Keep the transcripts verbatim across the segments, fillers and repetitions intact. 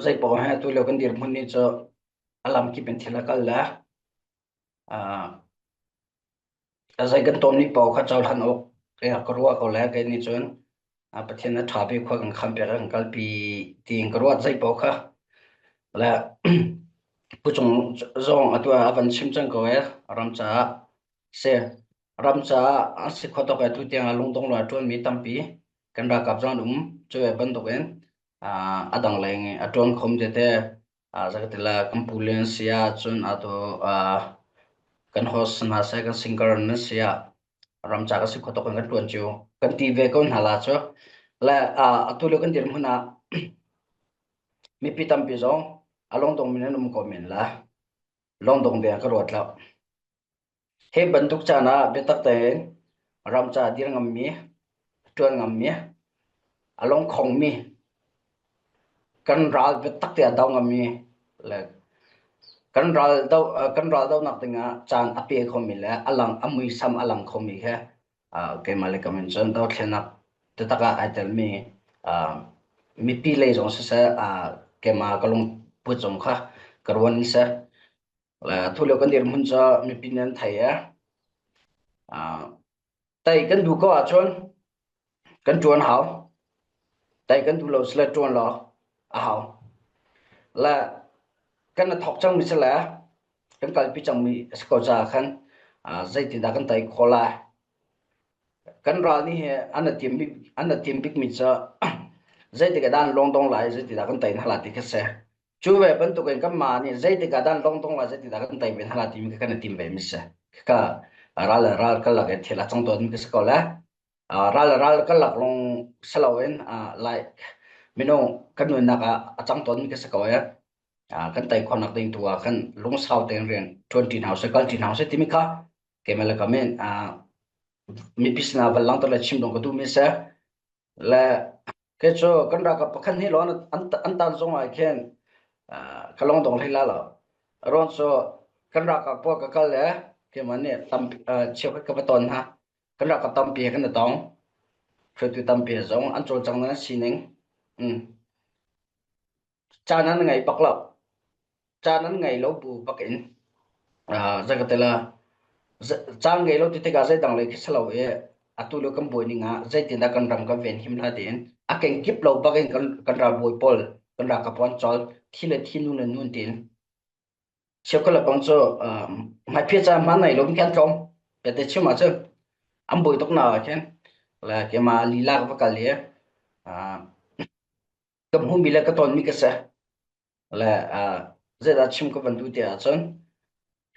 zei pawh he tu lio kan dir hmun ni chu a lam kip in thil a kal le, a, a zei kan tawm ni pawh kha cohlan awk, e, ka ruah ko le kei ni chun, a, Pathian a ṭha pi khua kan kham pek kan kalpi tiin ka ruat zei pawh kha. Le, Pu Cung zong a tua a van chim chang ko e, Ramcha se, Ramcha a si kho tawk e, tu tiang a lungdong lo a ṭuan mi tampi kan ralkap zong um, chu e bantukin, a, a dang leng a ṭuan khom tete, a, zakatila kan pu lian sia, chun a tu, a, kan host na se, kan singer na sia, Ramcha ka si kho tawk kan ṭuan chiu kan ti ve ko hna la chu. Le, a, a tu lio kan dir hmun ah mipi tampi zong a lungdong mi nan um ko men la, lungdong ve ka ruat lo. He bantuk caan ah biatak tein Ramcha dir ngam mi, ṭuan ngam mi, a lungkhong mi, kan ral biatak te a dau ngam mi, le kan ral dau, kan ral daunak dingah caan a pe kho mi le a lang, a muisam a lang kho mi khe, a, keimah le ka min cun dothlennak taktak ah aa tel mi, a, mipi lei zong siseh, a, keimah ka lungput zong kha ka ruat in seh. Le, a tu lio kan dir hmun cu mipi nih an thei e. A, tei kan duh ko ahcun kan ṭuan hau. Tei kan duh lo si le ṭuan lo a hau. Le, kan a thawk cangmi si le kan kalpi cangmi a si ko caah khan, a, zeitindah kan tei khawh lai? Kan ral nih he an a tim bik, an a tim bikmi cu zeitik ah dah lungdong lai, zeitindah kan tei hna lai ti kha si. Cu ve bantukin kanmah nih zeitik ah dah lungdong lai, zeitindah kan tei ve hna lai timi kha kan a tim ve mi si. Kha ral le ral karlak i thil a cang tawnmi kha si ko le, aa, ral le ral karlak lawng si loin, aa, like, minung kan nunnak ah a cang tawnmi kha si ko i, aa, kan tei khawhnak ding tu ah khan lungsau tein rian ṭuan ṭi hna u sih, kal ṭi hna u sih timi kha keimah le ka min, aa, mipi sinah van langhter le chim dong ka duhmi si. Le kei cu kan ralkap pakhat hnih lawng an, an, an tan zong ah khin, aa, ka lungdong hlei lai lo. Ruang cu kan ralkap pawl ka kal le keimah nih tam, aa, chiokhat ka va ton hna. Kan ralkap tampi he kan i tong. Hruaitu tampi he zong an cawlcang nan a sining. Um. Caan an ngei bak lo. Caan an ngei lo bu bak in, aa, zakatela, za-, caan ngei lo ti tikah zeidang lei khi si lo i, a tu lio kan buai ning ah zeitindah kan ram kan ven him hna tiin a keng kip lo bak in kan, kan ralbawi pawl, kan ralkap pawl an cawl, thi le thi, nun le nun tiin. Siokala pang cu, aa, hmai phia ca hman nei lo mi khan tlawm. Pete chim ah cun an buai tuk hna khin, le keimah lila ka va kal i, aa, ka hmuhmi le ka tonmi ka si. Le, aa, zeidah chim ka van duh ti ahcun,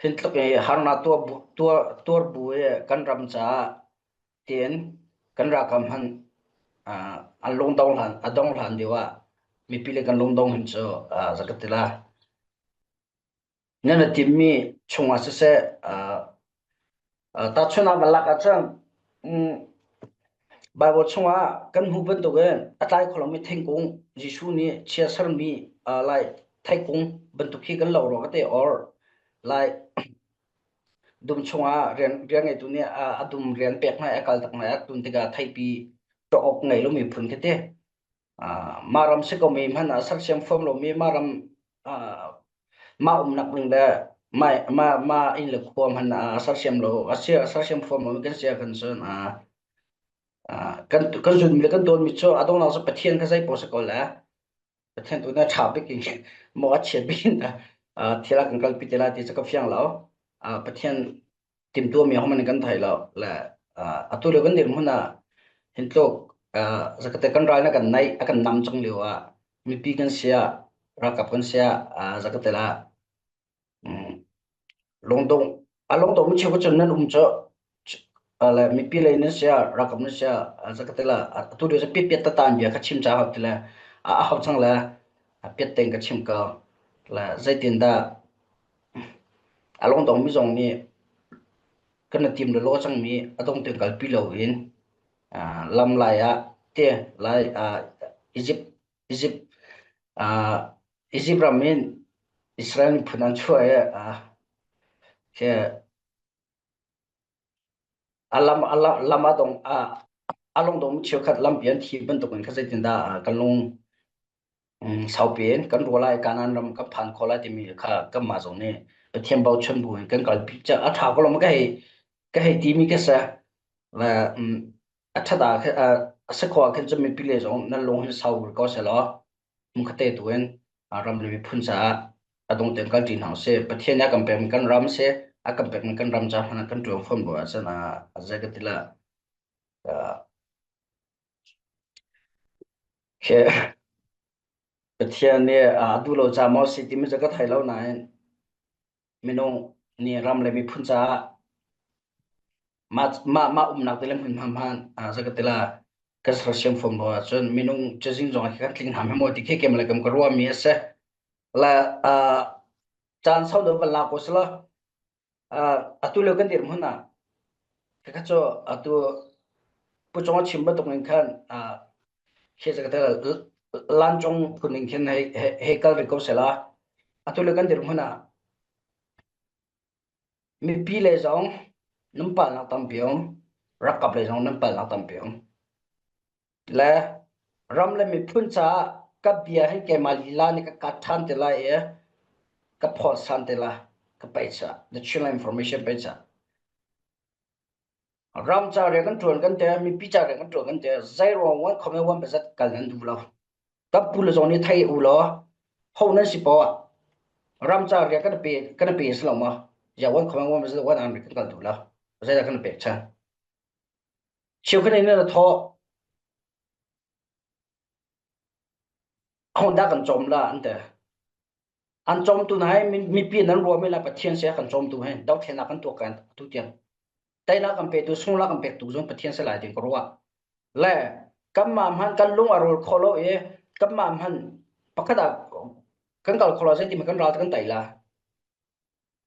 hin tluk i harnak tuar bu, tuar, tuar bu i kan ram caah tiin kan ralkap hmanh, aa, an lungdong hlan, a dong hlan deuh ah mipi le kan lungdong hin cu, aa, zakatila nan a timmi chungah siseh, aa, aa, tahchunhnak van lak ahcun, um, Baibal chungah kan hmuh bantukin a tlai kho lomi thingkung, Jesuh nih chiasermi, aa, lai, theikung bantuk hi kan lo rua ka ti, or, lai, dum chungah rian, rian ngeitu nih, aa, a dum rian pek hna i a kal tak hna i a tun tikah theihpi rawk ngei lomi phun ka ti. Aa, mah ram si ko mi hmanh a sersiam fam lomi, mah ram, aa, mah umnak ding le mah, mah, mah inn le khua hmanh a sersiam lo, a si, a sersiam fam lomi kan si ah kan cun, aa, aa, kan, kan zunmi le kan tonmi cu a dongnak cu Pathian kha zei paoh si ko le, Pathian tu na ṭha bik in maw a chiat bik in, aa, thil a kan kalpi te lai ti cu ka fiang lo. Aa, Pathian timtuami hmanh kan thei lo le, aa, a tu lio kan dirhmun ah hin tluk, aa, zakate kan ral na kan naih, a kan nam cang lio ah mipi kan si ah, ralkap kan si ah, aa, zakate la, um, lungdong, a lungdong mi cheu ka cun nan um cu, aa, le mipi lei nan si ah, ralkap nan si ah, aa, zakate la, aa, a tu lio cu piat piat ta tan bia ka chim caah hau ti le, aa, a hau cang le, aa, piat tein ka chim ko le, zeitindah a lungdong mi zong nih kan a tim le law cangmi a dong tein kalpi lo in, aa, lam lai ah te lai, aa, Egypt, Egypt, aa, Egypt ram in Israel miphun an chuah i, aa, ke a lam, a la-, lam a dong, aa, a lungdong mi cheukhat lampi an thi bantukin kha zeitindah, aa, kan lung um, saupi in kan ruah lai, Kanaan ram kan phan khawh lai timi kha kanmah zong nih Pathian bochan bu in kan kalpi ciang a ṭha ko lo maw ka hei, ka hei timi ka sa. La, um, a ṭhat a, a, a sa khawh a khen cu mipi le zong nan lung hin sau ko seh law, hmunkhat te tu in, a, ram le miphun caah a dong teng kal ṭi hna u sih. Pathian nih a kan pekmi kan ram a si, a kan pekmi kan ram ca hmanh ah kan ṭuan fawn bu ahcun, a, a zei ka ti la, a, khi Pathian nih, a, a duh lo ca maw si timi cu ka thei lo nain, minung nih ram le miphun caah mah, mah, mah umnak te le hmun hmanh hmanh, a, zei ka ti la, ka sersiam fawn bu ahcun minung cazin zong a khi kan tling hna hmanh maw ti khi keimah le keimah ka ruahmi a si. La, a, caan sau deuh van lak ko seh law, a, atu lio kan dirhmun ah, kha kha cu atu Pu Cawng a chim bantuk in khan, a, khi zei ka ti la, Lan Cawng phun in khin hei, hei, hei kal rih ko seh la, atu lio kan dirhmun ah mipi le zong nan palnak tampi a um, ralkap le zong nan palnak tampi a um. Le ram le miphun caah ka bia hi keimah lila nih ka kat ṭhan te lai i ka phawt san te lai, ka pei caah, the channel information pei caah. Ram ca rian kan ṭuan kan ti, mipi ca rian kan ṭuan kan ti, zei ruang one comment one budget kal nan duh lo. Kan pu le zong nih thei u law, ho nan si paoh ah ram ca rian kan pe, kan pe si lo maw? Ya one comment one budget one army kan kal duh lo. Zeidah kan pek chan? Cheu khan in na thawh. Hong dah kan cawm la an ti. An cawmtu hna hi mi, mipi nan ruahmi la Pathian si a kan cawmtu hi dothlennak kan tuah kan tu tiang. Teinak kan petu, sungla kan pektu zong Pathian si lai tiang ka ruah. Le kanmah hmanh kan lung a rual khawh lo i kanmah hmanh pakhat ah kan kal khawh lo, zeiti hmanh kan ral te kan tei la.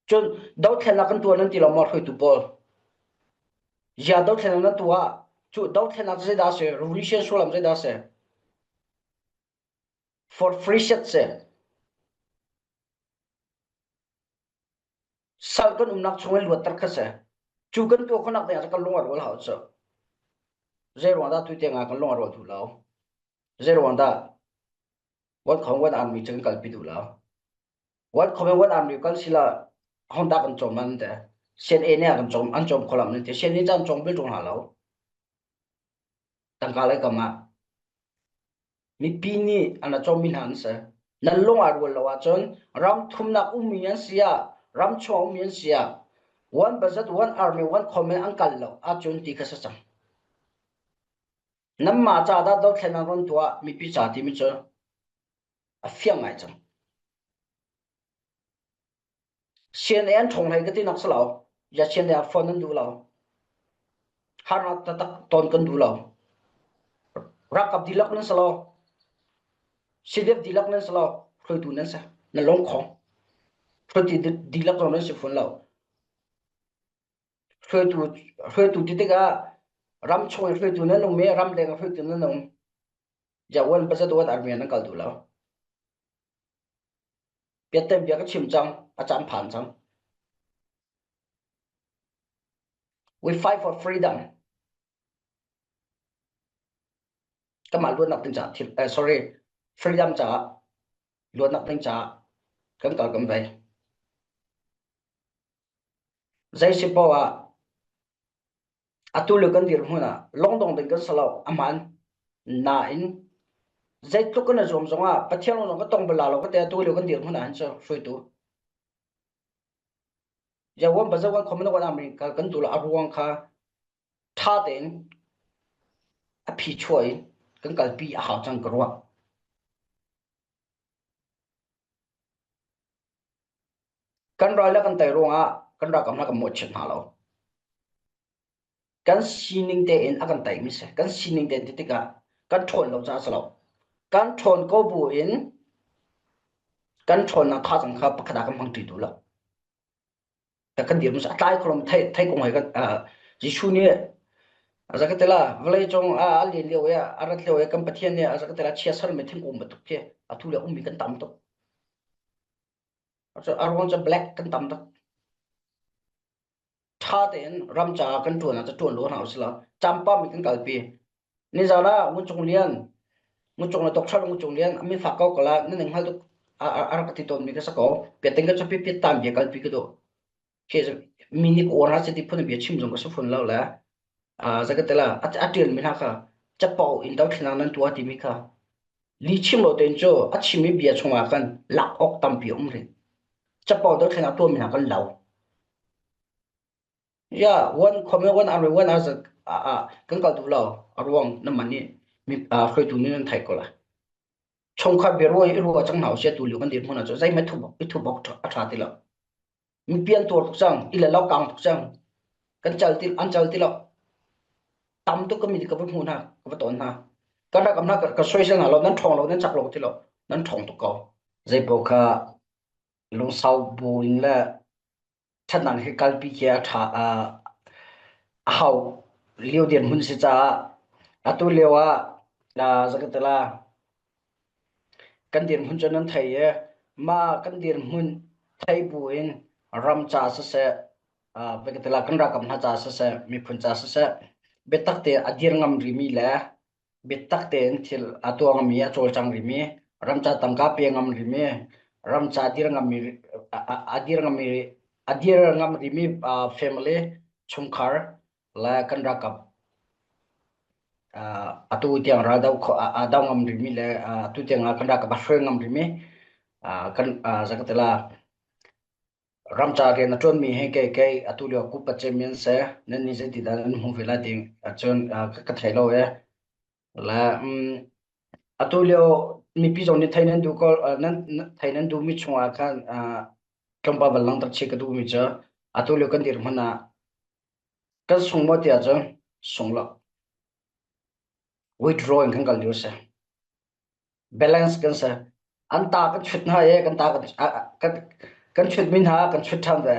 Cun dothlennak kan tuah nan ti lo maw, hruaitu pawl? Ya dothlennak nan tuah. Cu dothlennak cu zeidah a si? Revolution sullam zeidah a si? For free set si. Sal kan umnak chung i luatter kha si. Cu kan tuah khawhnak ding ah kan lung a rual hau cu. Zei ruang dah tu tiang ah kan lung a rual duh lo? Zei ruang dah one comment one army cu kan kalpi duh lo? One comment one army kan si la, hong dah kan cawm an ti. C N A nih a kan cawm, an cawm kho lam an ti. C N A cu an cawm bil ṭung hna lo. Tangka le kam ah mipi nih an a cawmmi hna an si. Nan lung a rual lo ahcun ram thumnak ummi an si ah, ram chung ummi an si ah, one budget, one army, one comment an kal lo ahcun ti kha si cang. Nanmah ca dah dothlennak nan tuah, mipi ca timi cu a fiang ngai cang. C N A an ṭhawng hlei ka tinak si lo, ya C N A phone nan duh lo. Harnak taktak ton kan duh lo. Ralkap dihlak nan si lo. C D F dihlak nan si lo. Hruaitu nan si. Nan lawng khawng. Hruaitu di-, dihlak zong nan si fun lo. Hruaitu, hruaitu ti tikah ram chung i hruaitu nan um i ram leng i hruaitu nan um. Ya one budget one army nan kal duh lo. Piatten bia ka chim cang, a caan phan cang. We fight for freedom. Kanmah luatnak ding caah thil, eh, sorry, freedom caah luatnak ding caah kan kal kan vei. Zei si paoh ah atu lio kan dirhmun ah lawngdong ding kan si lo, a hmaan nain zeitluk kan i zuam zongah Pathian lawng zong kan tong bal lo ka ti, atu lio kan dirhmun ah hin cu hruaitu. Ya one budget one comment one army kal kan duh lo, a ruang kha ṭha tein a phichuah in kan kalpi a hau cang ka ruah. Kan ral le kan tei ruangah kan ralkap hna kan mawhchiat hna lo. Kan sining tein a kan teimi si. Kan sining tein ti tikah kan ṭhawn lo caah si lo. Kan ṭhawn ko buin kan ṭhawnnak thacang kha pakhat ah kan hmang ṭi duh lo. Kan dirhmun a tlai kho lo, thei, thei kong he kan, aa, Jesuh nih a zakatela vawleicung a, a len lio, a rat lio, kan Pathian nih a zakatela chiasal mi thingkung bantuk khi atu le ummi kan tam tuk. A ruang cu black kan tam tuk. Ṭha tein ram caah kan ṭuan ah cu ṭuan lo hna usih law, campa mi kan kalpi. Nizan ah Vun Cung Lian Ngucung le doctor le ngucung lian a mi fa kau kala na ning hal tu a a a ka ti ton mi ka sa kau. Pia teng ka chapi pia tam bia kalpi ka do. Ke mi ni ko ora se ti phun bia chim zong ka sa phun lau la. A za ka te la a a tial mi na ka. Chapau in dau thina nan tua ti mi ka. Li chim lo ten cho a chim mi bia chunga kan lak ok tam pi um rin. Chapau dau thina tua mi na kan lau. Ya, one comment, one army, one as a a a kan kal tu lau a ruang na mani mi a khoi tu ni nan thai ko la. Chong kha bia ruai i ruai chang nau sia tu liu kan dir mun a cho zai mai thu bok i thu bok a tha ti lau. Mi pian tuar tuk chang i la lau kang tuk chang. Kan chal ti an chal ti lau. Tam tu ka mi ka va hmu na ka va ton na. Kan ra kam na ka soi sel na lo nan thong lo nan chak lo ti lo nan thong tu ko. Zai po kha lungsau bu in la thanang hi kalpi kia tha a a hau liu dian hun si cha a tu liu a a za ka te la kan dir hmun chon nan thei e ma kan dir hmun thei bu in ram cha sa se a bek te la kan ra kam hna cha sa se mi phun cha sa se betak te a dir ngam ri mi le betak te in thil a tuang mi a chol chang ri mi ram cha tangka pe ngam ri mi ram cha dir ngam mi a dir ngam mi a dir ngam ri mi family chungkhar la kan ra kam a tu tiang ra dau kho a dau ngam ri mi le a tu tiang a kan ra kam a hre ngam ri mi a kan a za ka te la ram cha rian a tuan mi he kei kei a tu liu a kup a che mian se nan ni zai ti dan an hmu ve la ding a chun a ka thei lo e la a tu liu mi pi zong ni thei nan du ko nan thei nan du mi chunga khan a tlawmpa val lang tak chi ka du mi cha a tu liu kan dir hmana kan sung maw tia chun sung lo withdrawing kan kal liu se balance kan se an ta kan chut hna e kan ta kan kan chut min ha kan chut tham ve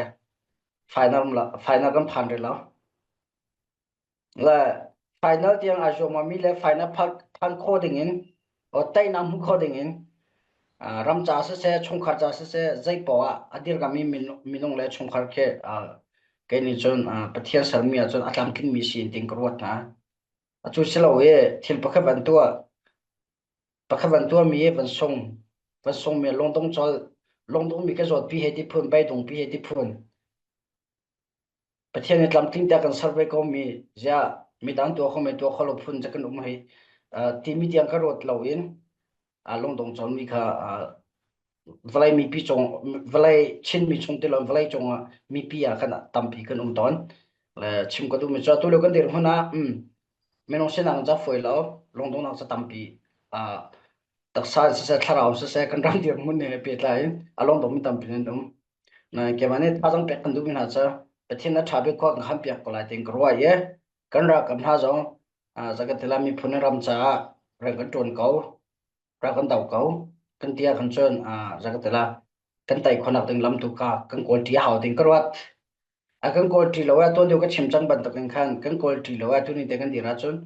final la final kan phan re lo le final tiang a zoma mi le final phan kho ding in o tai nam hu kho ding in ram cha se se chungkhar cha se se zai po a adir ka mi minung le chungkhar ke keini chun Pathian sal mi a chun a tlam king mi si in ting ka ruat na a chu si lo e thil pakhat van tua pakhat van tua mi e van song van song mi longdong chol longdong mi ka zot pi he ti phun bai dong pi he ti phun Pathian i tlamtling te kan survey ko mi zia mi dan tua kho mi tua kho lo phun zia kan um hei ti mi tiang ka ruat lo in a longdong chol mi kha valai mi pi chong valai chin mi chung ti lo valai chong mi pi a kan tampi kan um ton chim ka du mi cha tu lo kan dir hmana um mi nong se nang cha foi lo longdong nang cha tampi a taksa se se thlarau se se kan ram dir hmun ne pe tla in a longdong mi tampi nan um na ke mane tha jang pek kan du mi na cha Pathian a tha be kho kan kham piak ko lai teng ka ruai e kan ra kan hna zong a za ka te la mi phun ram cha reng kan tuan ko ra kan dau ko kan tia kan chun a za ka te la kan tai khonak ding lam tu ka kan kol ti hau ding ka ruat a kan kol ti lo a tuan deu ka chim chang ban tak ding khan kan kol ti lo a tu ni te kan dir a chun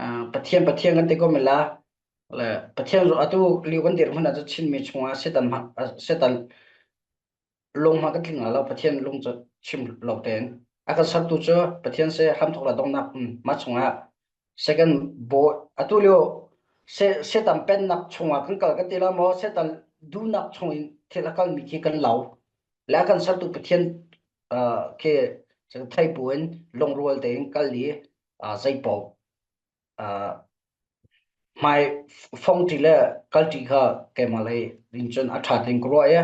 a Pathian Pathian kan te ko mi la le Pathian zo a tu liu kan dir hmana chu chin mi chunga setan ma setan lung hma ka tling a lo Pathian lung chu chim lo ten a kan sar tu chu Pathian se hram thok la dong nak ma chunga second bo a tu lio se setan pen nak chunga kan kal ka ti la mo setan du nak chung in thil a kal mi khi kan lo le a kan sar tu Pathian ke thai puin long rual te in kal li a zai po a hmai fong ti le kal ti kha keima lei rin chun a tha ding ka ruah e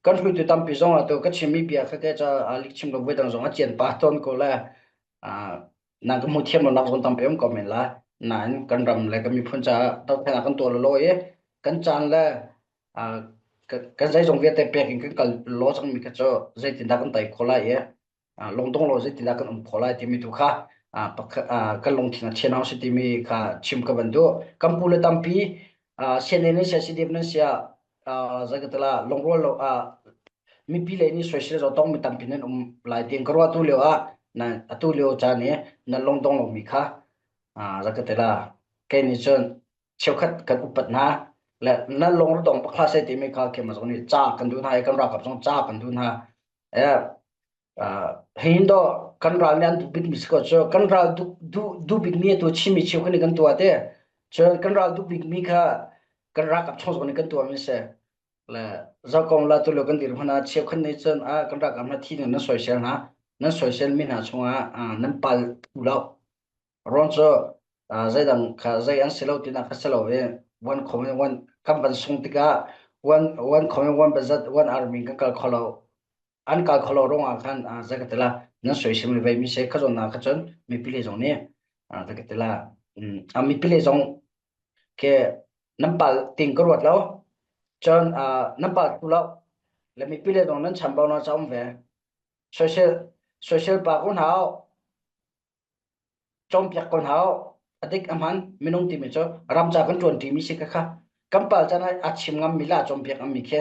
kan hrui tu tampi zong a tu ka chim mi bia kha ke cha a lik chim lo ve dang zong a chian pa ton ko le a nang ka hmu thiam lo nak zong tampi om ko men la nan kan ram le ka mi phun cha dau thena kan tua lo lo e kan chan le a kan zai zong viate pek in kan kal lo chang mi kha cho zai tin da kan tai kho lai e longdong lo zai tila kan um kho lai timi tu kha kan longthin a thian hau si timi kha chim ka van duh kan pu le tampi sian ne sia si dip nan sia zai ka tala longrual lo mipi le ni soi sia zo tong mi tampi nan um lai tiang ka ruah tu lio a na a tu lio cha ni na longdong lo mi kha zai ka tala keini chun cheukhat kan upat hna le nan long ru dong pakha se timi kha keima zong ni cha kan duh hna kan ra kap zong cha kan duh hna e hin do kan ral ni an duh bik mi si ko chu kan ral duh bik mi tu chimi cheu kan kan tua te chu kan ral duh bik mi kha kan ralkap chung zong nih kan tuam i se. Le, zakong la tu lo kan dir hmana chiap khan nei cun, a, kan ralkap hna thi nan soi sel hna, nan soi sel mi hna chungah, a, nan pal tu lo. Ron cu, a, zeidang kha zei an si lo tinak kha si lo i, one command, one, kan van sung tikah, one, one command, one budget, one army kan kal kho lo. An kal kho lo ruangah khan, a, zakatila, nan soi sel mi ve mi se kha zong na kha cun, mipi le zong nih, a, zakatila, um, a, mipi le zong ke nan pal ting ka ruat lo. Cun, a, nan pal tu lo. Le mipi le zong nan chambau na ca um ve. Social, social pa ko hna, cawnpiak ko hna, a dik a hman, minung timi cu ramca kan ṭuanṭi mi si ka kha. Kan pal caan a chim ngam mi la cawnpiak a mi khi,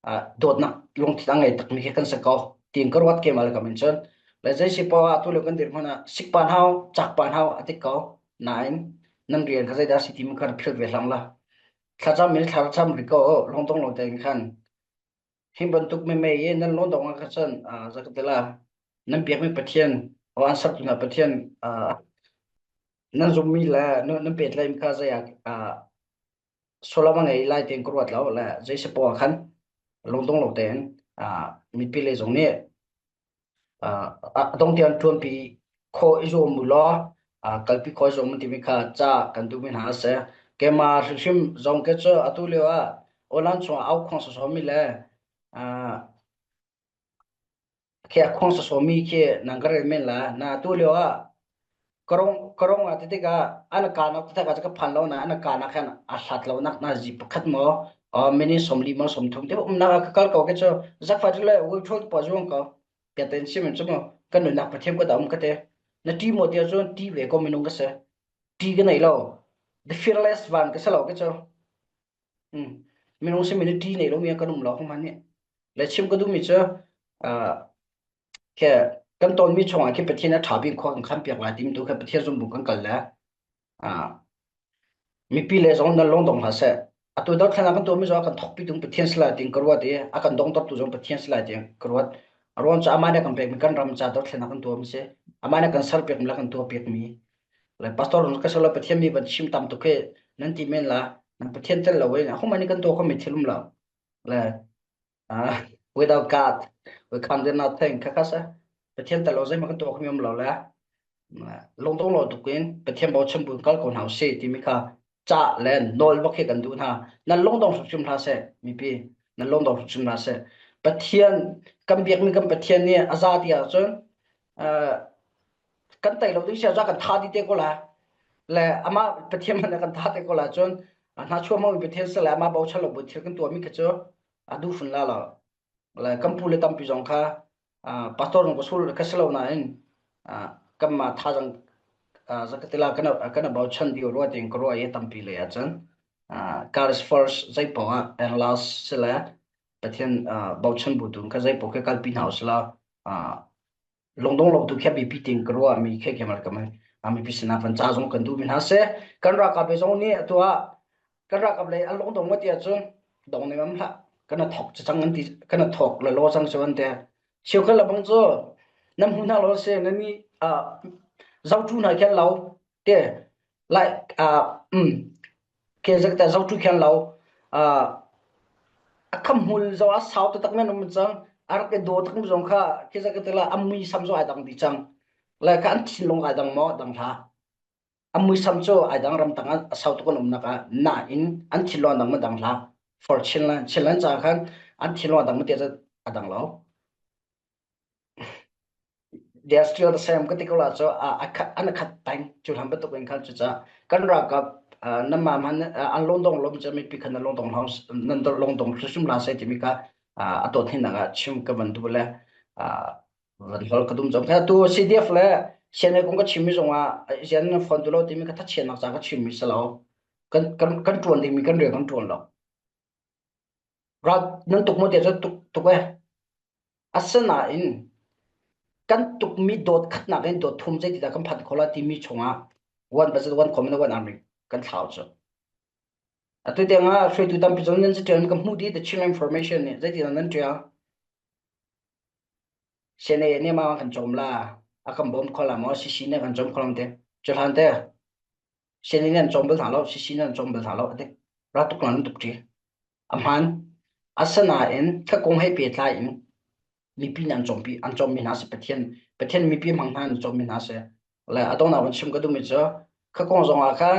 a, dawtnak lungthin a ngei tak mi khi kan si ko. Ting ka ruat keimah le ka min cun. Le zei si paoh ah tu le kan dir hmana sikpa hna, cakpa hna, a dik ko. Nain, nan rian kha zeidah si timi kha philh ve hlang la. Thlacam in thlacam ri ko, lungdong lo tein khan. Hi bantuk memei i nan lungdong ah kha cun, a, zakatila, nan biakmi Pathian, aw, an sak tu hna Pathian, a, nan zummi le, nan, nan pehtlaimi kha zei ah, a, sualam a ngei lai tein ka ruat lo le, zei si paoh ah khan lungdong lo tein, a, mipi le zong nih, a, a dong tiang ṭuanpi khawh i zuam mu law, a, kalpi khawh i zuam mu timi kha ca kan duhmi hna a si. Keimah hrimhrim zong ke cu atu lio ah online chungah au khuang sawsawmi le, a, khi a khuang sawsawmi khi nan ka rel men la, na atu lio ah ka rong, ka rong ah titik ah an a kan nak tak ah ka phan lo na, an a kan nak khan a hlat lo nak na zi pakhat maw, a, minute sawmli maw sawmthum te umnak ah ka kal ko ke cu zakfa tu le withdraw pa zuang ko. Piaten si men cu maw, ka nunnak Pathian ko da um ka te. Na ṭi maw tiah cun ṭi ve ko minung ka si. Ṭi ka nei lo. The fearless van ka si lo ka cu. Um. Minung si min ṭi nei lo mi kan um lo kho hmanh nih. Le chim ka duhmi cu, aa, khe kan tonmi chungah khi Pathian a ṭha bik khua kan khan piak lai timi tu kha Pathian zumbu kan kal le, aa, mipi le zong nan lungdong hlah seh. Atu dothlennak kan tuahmi zong a kan thawkpi tu Pathian si lai tiin ka ruat i, a kan dongtertu zong Pathian si lai tiin ka ruat. A ruang cu amah nih a kan pekmi kan ram ca dothlennak kan tuahmi si. Amah nih a kan ser pekmi le kan tuah pekmi. Le pastor zong ka si lo, Pathian mi van chim tam tuk he nan ti men la, nan Pathian tel lo in, a hum ani kan tuah khomi thil um lo. Le, ah, without God, we can do nothing. Kha kha sa. Pathian tel lo zeihmanh kan tuah khomi um lo le. Lungdong lo tuk in Pathian bochan bu kal ko hna u sih timi kha ca le nawl bak hi kan duh hna. Nan lungdong hrimhrim hlah seh, mipi. Nan lungdong hrimhrim hlah seh. Pathian, kan biakmi kan Pathian nih a za ti ahcun, aa, kan tei lo ding si ahcun a kan tha ti te ko lai. Le amah Pathian hmanh a kan tha te ko lai cun, a hna chuahmah mi Pathian si le amah bochan lo bu thil kan tuahmi kha cu a duh fun la lo. Le kan pu le tampi zong kha, aa, pastor zong ka sul ka si lo nain, aa, kanmah thazaang, aa, zakatila kan, kan bochan dih ruah tiin ka ruah i tampi le ahcun, aa, God is first, zei paoh ah and last si le Pathian, aa, bochan bu tu kha zei paoh kha kalpi hna u si lo, aa, lungdong lo tu kha mipi tiin ka ruah mi khe khe mal ka mai, aa, mipi sinah van ca zong kan duhmi hna seh. Kan ralkap le zong nih atu ah kan ralkap le an lungdong maw ti ahcun dong ning am hlah. Kan a thawk cacang an ti, kan a thawk le law cang cu an ti. Cheu kha le bang cu nan hmuh hna law si, nan nih, aa, zotu hna khan lo te, like, aa, um, ke zak ta zotu khan lo, aa, a kham hmul zo a sau taktak men um cang, a rak e do tak zong kha ke zak ta la a mui sam zo ai dang ti cang. Like kha an thinlung ai dang maw dang hlah. A muisam cu aa dang ramtang ah a sau tuk an umnak ah nain an thinlung a dang ma dang hlah. For Chinland, Chinland caah khan an thinlung a dang ma tiah a dang lo. They are still the same ka ti ko la cu, a, a khat, an a khat peng cu hlan bantuk in khan cucaah kan ralkap, aa, nanmah hmanh, aa, an lungdong lo mi cu mipi khan nan lungdong hlah, nan lungdong hrimhrim hlah seh timi kha, aa, a dawt hnihnak ah chim ka van duh le, aa, van hol ka dum cang. Kha tu C D F le C N A kong ka chimmi zongah, zian nan phone tu lo timi ka thachiatnak ca ka chimmi si lo. Kan, kan, kan ṭuan dingmi kan rian kan ṭuan lo. Rat nan tuk maw tiah cun tuk, tuk e. Asinain kan tukmi dawt khatnak in dawt thum zei ti dah kan phan kho lai timi chungah one budget, one command, one army kan thlau cu. Atu tiang ah hruaitu tampi cu nan zi ṭial kan hmuh dih, the Chin information nih zei ti dah nan ṭial? C N A nih mah kan cawm la, a kan bawm kho la maw, C C nih kan cawm kho lam te, cu hlan te. C N A nih an cawm bal hna lo, C C nih an cawm bal hna lo, a ti. Ra tuk lan tuk ti. A hman, a sana in, kha kong hei pe tlai in, mipi nan chompi, an chommi hna si Pathian, Pathian mipi hmang hna an chommi hna si. Le, a dong na van chim ka dumi chu, kha kong zong a kha,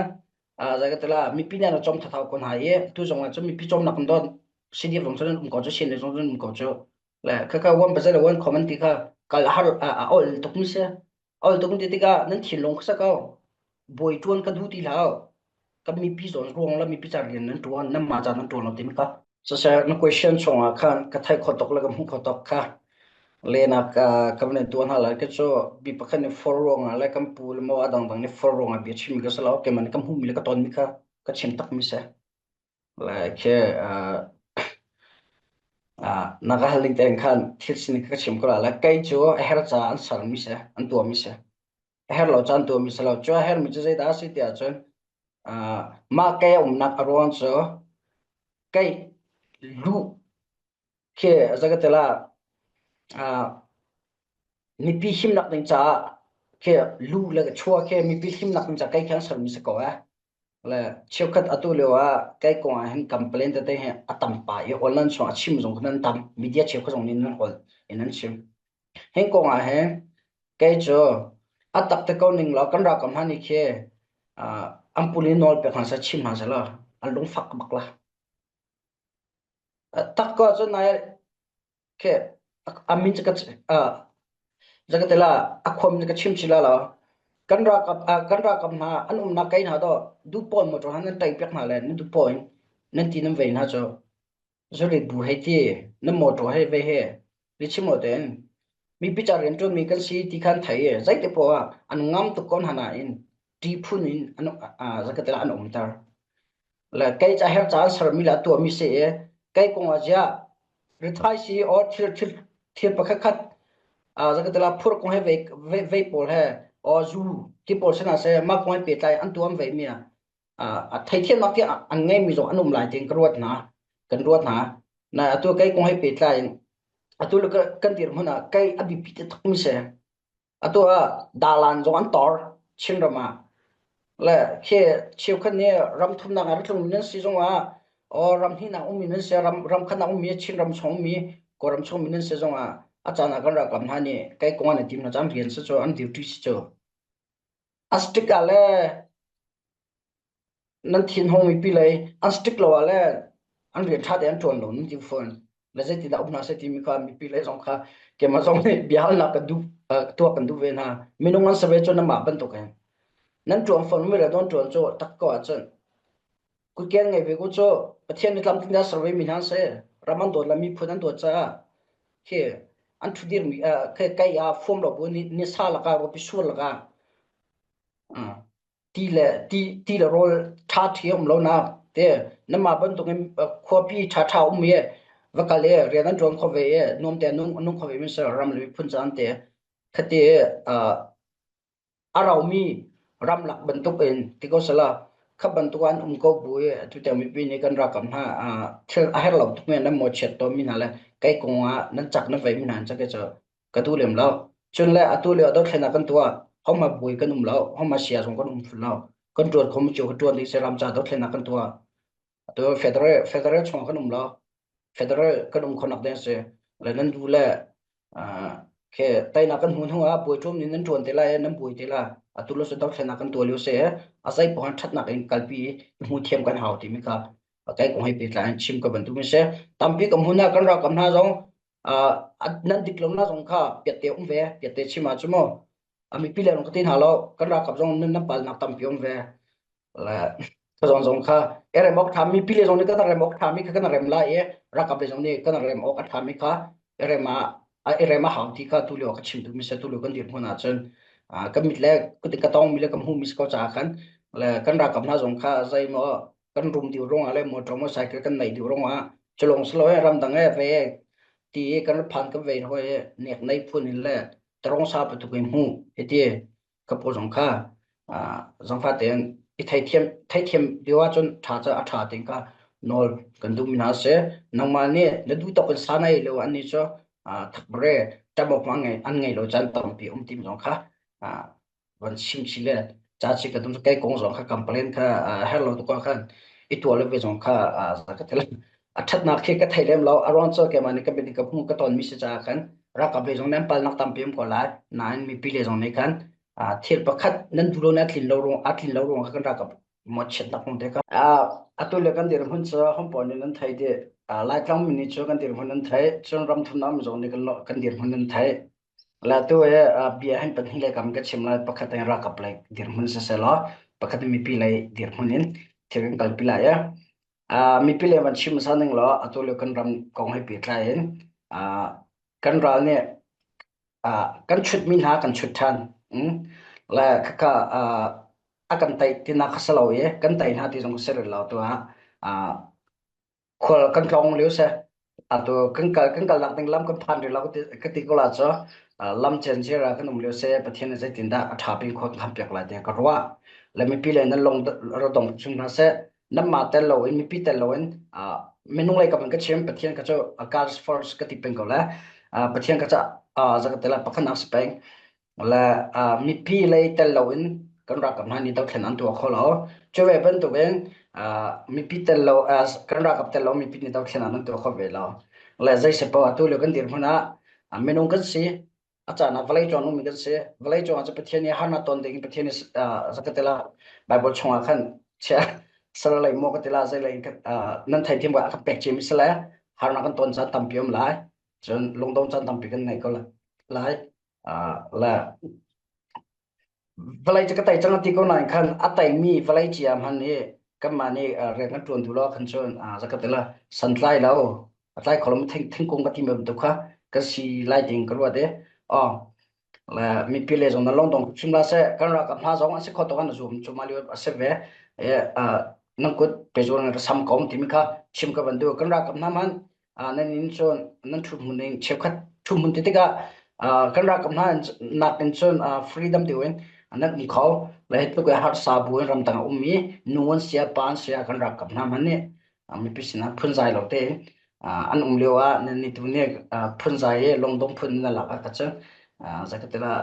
a, za ka tela, mipi nan a chom thathau kon hai ye, tu zong a chu mipi chom nak don, C D F zong chu nan um ko chu, C N A zong chu nan um ko chu. Le, kha kha wan bazar le wan comment ti kha, kal har, a, a, ol tuk mi se. Ol tuk ti ti ka, nan thin long kha sa ka. Boi tuan ka du ti hlau. Ka mipi zon ruang la, mipi char lian nan tuan, nan ma char nan tuan lo ti mi ka. Sa sa na question chong a khan, ka thai khotok la ka hmu khotok kha. Le na ka, ka mane tuan ha la, ka cho, bi pakhan ni for ruang a, le kan pu le mo a dang dang ni for ruang a, bi chim ka sa la, ke man ka hmu mi le ka ton mi kha, ka chim tak mi sa. Le ke, ah, ah, na ka hal ling teng khan, thil sin ka chim ko la, le kai chu, a her cha an sar mi sa, an tua mi sa. A her lo cha an tua mi sa lo, chu a her mi chu zei da si ti a chun, ah, ma kai um nak a ruang chu, kai lu ke za ka tela, ah, mipi him nak ding cha, ke lu le ka chua ke mipi him nak ding cha kai khan sar mi sa ko a. Le, cheu khat atu leo a, kai kong a hin complain te te he a tam pa, i online song a chim zong khan tam, media cheu khat zong nin nan hol, in nan chim. Heng kong a he, kai chu, a tak te ko ning lo, kan ra kam hani khe, a, an puli nol pe khan sa chim ha sa lo, an lung fak bak la. A tak ko chu nai, ke, a, a min chu ka ch-, a, za ka tela, a khom chu ka chim chi la lo. Kan ra kap, a, kan ra kap hna, an um na kai hna do, du pon motor hna nan tai pek hna le, nan du pon, nan ti nan vei hna cho. Zuri bu hei ti, nan motor hei vei he, ri chim lo ten. Mipi char rian tuan mi kan si ti khan thai e, zai te po a, an ngam tuk kon hana in, ti phun in, an, a, a, za ka tela an um tar. Le, kai cha her cha an sar mi la tua mi se e, kai kong a zia, rithai si o thil, thil, thil pakhat khat, a, za ka tela phur kong he vei, vei, vei pol he, o zu, ti pol se na se, ma kong he pe tlai, an tuam vei mi a. A, a thei thiam nak ti a, an ngai mi zong, an um lai ting ka ruat hna, kan ruat hna. Na, atu kai kong he pe tlai, atu le ka, kan dir hmun a, kai a bipi te thok mi se. Atu a, dalan zong an tor, Chin ram a. Le, khi, chiu khan ni ram thum nak a ri tlung mi nan si zong a, o ram hni nak um mi nan si, ram, ram khan nak um mi, Chin ram chong mi, ko ram chong mi nan si zong a, a chan a kan ra kam hna ni, kai kong an a tim hna chan rian si chu, an duty si chu. A stick a le, nan thin hong mipi lei, an stick lo a le, an rian ṭha te an ṭuan lo, nan ti phone. Le zei ti dah um hna se ti mi kha mipi lei zong kha, keima zong le biahal nak kan du, eh, tuak kan du ve hna. Minung an sa ve chu nanmah bantuk e. Nan ṭuan phone mi le don ṭuan chu tak ko a chun. Kut kian ngei ve ko chu, Pathian ni tlam ting da survey mi hna se, ram an dawt la mi phun an dawt cha. Khi, an ṭhu dir mi, eh, khi kai a form lo bu ni, ni sa laka, rupi sual laka. Ah. Ti le, ti, ti le rawl ṭha ṭhi um lo na, te, nanmah bantuk in, eh, khuapi ṭha ṭha um e, va kal e, rian an ṭuan kho ve e, nuam te nung, nung kho ve mi sa ram le mi phun chan te, kha te, ah, a rau mi ram lak bantuk in, ti ko sala, kha bantuk an um ko bu e, tu te mipi ni kan ra kam hna, ah, thil a her lo tuk mi nan maw chiat to mi hna le, kai kong a nan chak na ve mi hna an chak e cha. Ka tu lem lo. Chun le, atu le, a dawt thlena kan tua, homa bui kan um lo, homa sia zong kan um fun lo. Kan tuan khom chu, ka tuan ding se ram cha dawt thlena kan tua. Atu federal, federal chung kan um lo. Federal kan um khonak ding se. Le nan du le, ah, ke, taina kan hun hung a, bui tum ni nan tuan te la, nan bui te la. Atu lo se dawt thlena kan tua liu se, a zai pohan thatnak in kalpi, hmu thiam kan hau ti mi kha. A kai kong hei pi tla, chim ka bantu mi se. Tampi ka hmuna kan ra kam hna zong, ah, a nan dik lo na zong kha piatte um ve, piatte chima chu maw. A mipi le long ka tin ha lo, kan ra kap zong nan, nan pal nak tampi um ve. La, ka zong zong kha, e rem ok tham mipi le zong ni kan rem ok tham mi kha kan rem la e, ra kap le zong ni kan rem ok a tham mi kha, e rem a, a, e rem a hau ti kha tu lio ka chim tu mi se tu lio kan dir hmuna chun, ah, ka mit le, ka tin ka tong mi le ka hmu mi se ko cha khan, le kan ra kap hna zong kha, zai maw, kan rum diu rong a le motor motorcycle kan nei diu rong a, chulong salo e ram dang e ve ti kan phan kan vei hoi e nek nei phun in le tarong sa pa tu kan hmu e ti ka po zong kha, ah, zong fa ten i thei thiam, thei thiam diu a chun tha cha a tha ting ka nol kan du mi na se nangma ni na du tok kan sa nei lo an ni cho, ah, thak bre tam ok ma ngai an ngai lo chan tam pi um tim zong kha, ah, van sim si le, cha chi ka dum kai kong zong kha complain kha, ah, hello tu kha khan. i tuah lo ve zong kha, a, za ka tel a, a ṭhatna khi ka thei lem lo, a ruang chu keimah nih ka bia nih ka hmu ka tawn mi si caah khan ralkap lei zong nih an palnak tampi om ko lai, nain mipi lei zong nih khan, a, thil pakhat nan duh lo nih a tlin lo ruang, a tlin lo ruang kha kan ralkap mawhchiatnak hmang te kha. A, atu le kan dirhmun cu hong pawl nih nan thei dih, a, Laitlang mi nih cu kan dirhmun nan thei, cun ram thumnak mi zong nih kan, kan dirhmun nan thei. Le atu he, a, bia hin pahnih lei kam ka chim lai, pakhat in ralkap lei dirhmun siseh law, pakhat in mipi lei dirhmun in thil kan kalpi lai. A, mipi lei van chim sa ning law, atu le kan ram kong he pehtlai in, a, kan ral nih, a, kan chutmi hna kan chut ṭhan. Um, le kha, kha, a, a kan tei tinak kha si lo i, kan tei hna ti zong kha si rih lo tu ah, a, khual kan tlawng lio seh. Atu kan kal, kan kalnak ding lam kan phan rih lo ka ti, ka ti ko la cu, a, lam cen cia ra kan um lio seh, Pathian nih zeitindah a ṭha pin khua kan khampiak lai tiah ka ruah. Le mipi le nan long ra dong chung hna seh, nanmah tel lo in, mipi tel lo in, a, minung lei kam in ka chim, Pathian kha cu, a, God's first ka ti peng ko le, a, Pathian kha cu, a, za ka tel a pakhatnak si peng. Le, a, mipi lei tel lo in kan ralkap hna nih dothlen an tuah kho lo. Cu ve bantuk in, a, mipi tel lo, a, kan ralkap tel lo, mipi nih dothlen an tuah kho ve lo. Le zei si paoh atu lio kan dirhmun ah, a, minung kan si, a caan ah vawlei cuang nungmi kan si. Vawlei cuang ah cu Pathian nih harnak tawn ding, Pathian nih, a, za ka tel a Baibal chungah khan chia sara lei maw ka ti la, zei lei, a, nan thei thiam ah kan pek ciami si le harnak kan tawn caan tampi om lai. Cun lungdong caan tampi kan ngei ko lai. A, le vawlei cu ka tei cang a ti ko nain khan a teimi vawlei cia hmanh hi kanmah nih, a, rian kan ṭuan duh lo khan cun, a, za ka tel a san tlai lo, a tlai kho lo, thing, thingkung ka ti bantuk kha kan si lai ding ka ruat i. Aw, le mipi le zong nan lawng dong chim la seh, kan ralkap hna zong a si kho tuk an zuam cu mah lio a si ve. E, a, nan kut pehzul nan ka sam ko timi kha chim ka van duh. Kan ralkap hna hmanh, a, nan inn cun nan ṭhut hmun ding cheukhat ṭhut hmun ti tikah, a, kan ralkap hna in, nakin cun, a, freedom ti in, a, nan um kho. Le hi tluk i harsa bu in ramdang a ummi nu an sia pa an sia kan ralkap hna hmanh nih, a, mipi sinah phunzai lo tein, a, an um lio ah nan ni tu nih, a, phunzai i lungdong phun na lak ah ka cun, a, za ka tel a,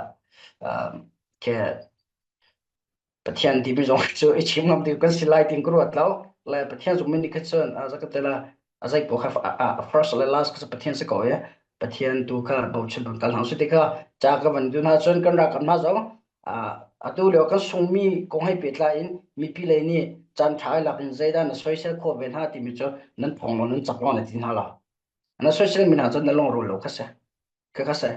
a, ke Pathian timi zong cu i chim ngam ding kan si lai ding ka ruat lo. Le Pathian zummi nih kha cun, a, za ka tel a, a zei paoh kha, a, a, first le last kha cu Pathian si ko i, Pathian tu kha bochan ban kal hna si ti kha ca ka van duh hna cun kan ralkap hna zong, a, atu lio kan sungmi kong hei pehtlai in mipi lei nih caan ṭha ai lak in zeidah na soisel khawh ve hna timi cu nan phong lo, nan cak lo na ti hna lo. Na soisel mi hna cu nan lungrual lo kha si. Kha kha si.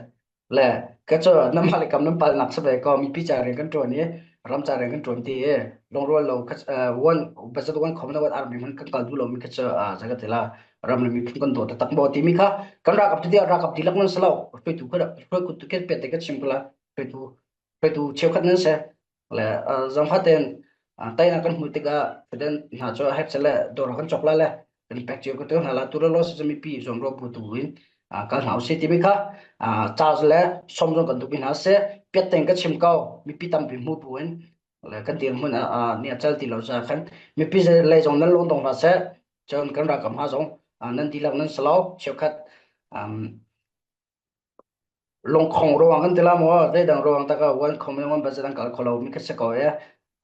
Le, kha cu nanmah le kam nan palnak si ve ko, mipi ca rian kan ṭuan i, ram ca rian kan ṭuan ti i, lungrual lo kha, eh, one, budget one comma one army hmanh kan kal duh lo mi kha cu, ah, za ka ti la, ram le miphun kan dawt taktak maw timi kha, kan ralkap tu ti ah ralkap dihlak nan si lo, hruaitu kha, hruaitu kha pet te ka chim ko la, hruaitu, hruaitu cheukhat nan si. Le, ah, zangfah tein, ah, teinak kan hmuh tikah, student hna cu a herh si le, dawr kan cawk la le, kan pek cio ka tu hna la, tu le law si cu mipi zuam ruah bu tu in, aa, kal hna usih timi kha, aa, ca le sawm zong kan duhmi hna seh, piat tein ka chim ko, mipi tampi hmuh bu in, le kan dirhmun, aa, aa, nih a cal ti lo caah khan, mipi lei zong nan lungdong hna seh, cun kan ralkap hna zong, aa, nan dihlak nan si lo, cheukhat, um, lungkhong ruang kan ti la maw, zeidang ruang tak ah one comma one budget an kal kho lo mi kha si ko e,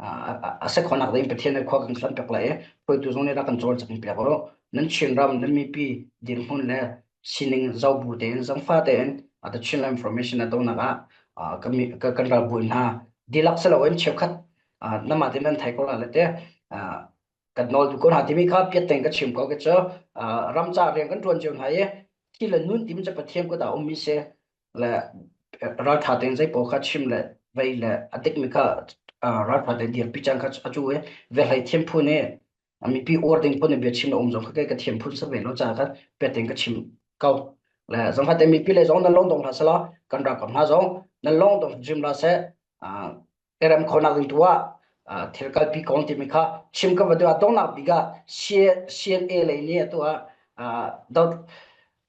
a, a, a si khawhnak ding Pathian nih khua kan hlan pek lai e, hruaitu zong nih rak kan cawlcangh pek u. Nan Chinram, nan mipi dirhmun le sining zobu tein, zangfah tein, atu Chinram information a dohnak ah, a, kan mi, ka, kan ralbuai hna dihlak si lo in cheukhat, a, nanmah te nan thei ko la le te, a, kan nawl duh ko hna timi kha piat tein ka chim ko ka cu, a, ram ca rian kan ṭuan cio hna i, thil le nun timi cu Pathian kut ah a ummi si le, eh, ralṭha tein zei paoh kha chim le vei le a dikmi kha, ah, ralṭha tein dirpi caan kha a cu i, ve hlei thiam phun i, a mipi or ding phun i bia chim le um zong kha kei ka thiam phun sa ve lo caah kha piat tein ka chim ko. Le zangfah tein mipi le zong nan lungdong hlah seh law, kan ralkap hna zong nan lungdong chim hlah seh, ah, i rem khawhnak ding tu ah, ah, thil kalpi kong timi kha chim ka va duh. A donghnak bik ah C-, C N A lei nih atu ah, ah, dot,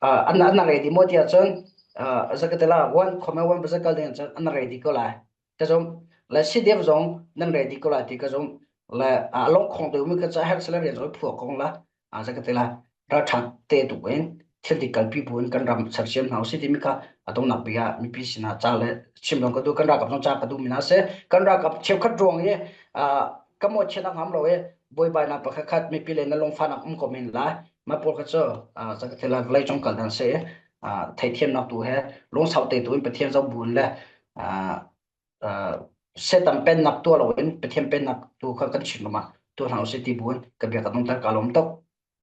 ah, an, an na ready maw ti ahcun, ah, za ka ti la, one comma one budget kal ding ahcun an na ready ko lai. Ka zumh, le C D F zong nan ready ko lai ti ka zumh, le, ah, a lungkhong deuhmi kha cu a herh si le rian zong i phuak kong la, ah, za ka ti la, ralṭha te tuk in thil dik kalpi bu in kan ram sersiam hna usih timi kha a donghnak bik ah mipi sinah ca le chim zong ka duh, kan ralkap zong ca ka duhmi hna si. Kan ralkap cheukhat ruang i, aa, ka mawhchiatnak ngam lo i, buaibaina pakhat khat mipi le na lungfana um ko min lai. Mah pawl kha chu, ah, za ka thei lai, vawlei chungkal dan se, ah, theithiamna tu he, lungsaute tu in Pathian zo bun le, ah, ah, Satan pennak tua lo in Pathian pennak tu kha kan chin lo ma, tu hlau se ti bun, ka bia ka dong ta ka lom tok.